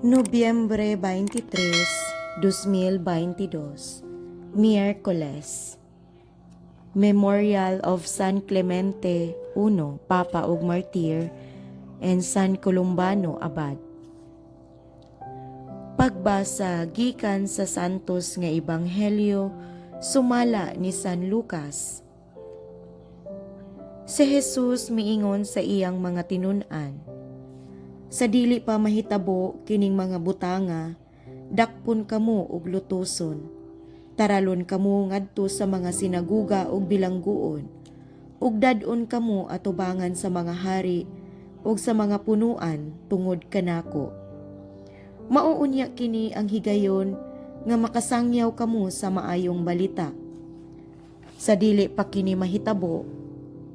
Nobyembre 23, 2022, Miyerkules. Memorial of San Clemente I, Papa ug Martyr, and San Columbano Abad. Pagbasa gikan sa Santos nga Ebanghelyo sumala ni San Lucas. Si Jesus miingon sa iyang mga tinun-an, "Sa dili pa mahitabo kining mga butanga, dakpon kamo og lutuson. Taralon kamo ngadto sa mga sinaguga ug bilangguon, ug dad-on kamo atubangan sa mga hari ug sa mga punuan tungod kanako. Mao unya kini ang higayon nga makasangyaw kamo sa maayong balita. Sa dili pa kini mahitabo,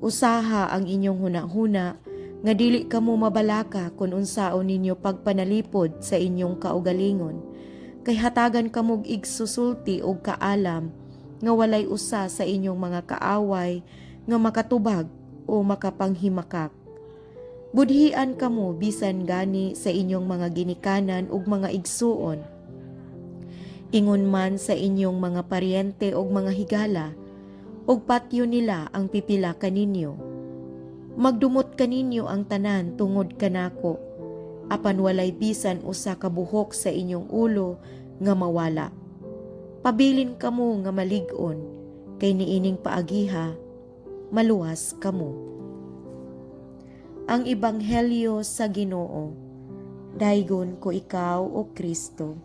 usaha ang inyong hunahuna nga dili kamo mabalaka kung unsaon ninyo pagpanalipod sa inyong kaugalingon, kay hatagan kamog igsusulti og kaalam nga walay usa sa inyong mga kaaway nga makatubag o makapanghimakak. Budhian kamo bisan gani sa inyong mga ginikanan ug mga igsuon. Ingon man sa inyong mga paryente ug mga higala, ug patyo nila ang pipila kaninyo. Magdumot kaninyo ang tanan tungod kanako, apan walay bisan usa ka buhok sa inyong ulo nga mawala. Pabilin kamo nga malig-on, kay niining paagiha maluwas kamo." Ang Ebanghelyo sa Ginoo. Daygon ko ikaw, o Kristo.